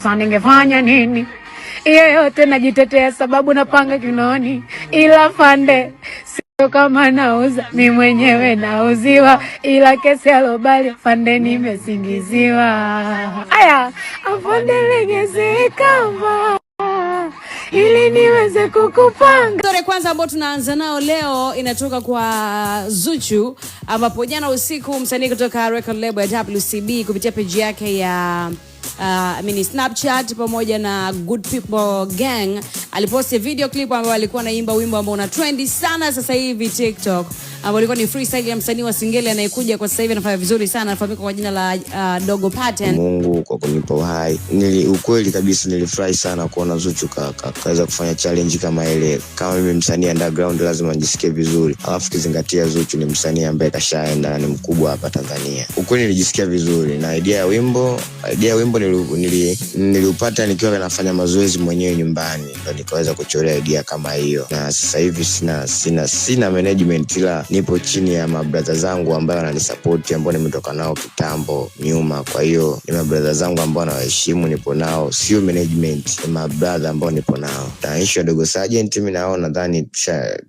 Sasa ningefanya nini? Hiyo yote najitetea sababu napanga kinoni, ila fande sio kama nauza mi mwenyewe nauziwa, ila kesi ya robali fande nimesingiziwa. Aya, afande legeze kamba ili niweze kukupanga. Story kwanza ambayo tunaanza nao leo inatoka kwa Zuchu, ambapo jana usiku msanii kutoka record label ya WCB kupitia page yake ya I mean Snapchat pamoja na Good People Gang aliposti video clip ambayo alikuwa anaimba wimbo ambao una trendi sana sasa hivi TikTok, ambao ilikuwa ni freestyle ya msanii wa Singeli anayekuja kwa sasa hivi anafanya vizuri sana, anafahamika kwa jina la Dogo Pattern. Mungu kwa kunipa uhai. Ukweli kabisa nilifurahi sana kuona Zuchu kaweza kufanya challenge kama ile. Kama mimi msanii underground lazima nijisikie vizuri, alafu kizingatia Zuchu ni msanii ambaye kashaenda na ni mkubwa hapa Tanzania. Ukweli nilijisikia vizuri na idea ya wimbo niliupata nikiwa nafanya mazoezi mwenyewe nyumbani, ndo nikaweza kuchorea idea kama hiyo, na sasa hivi sina management, ila nipo chini ya mabradha zangu ambayo wananisapoti, ambao nimetoka nao kitambo nyuma. Kwa hiyo ni mabradha zangu ambao nawaheshimu, nipo nao, sio management, ni mabradha ambao nipo nao. Na issue ya Dogo Sergeant, mimi nao nadhani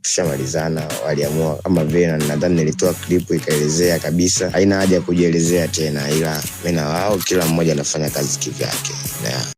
tushamalizana, waliamua kama vile, na nadhani nilitoa clip ikaelezea kabisa, haina haja ya kujielezea tena, ila mimi na wao kila mmoja anafanya kazi kivyake, yeah.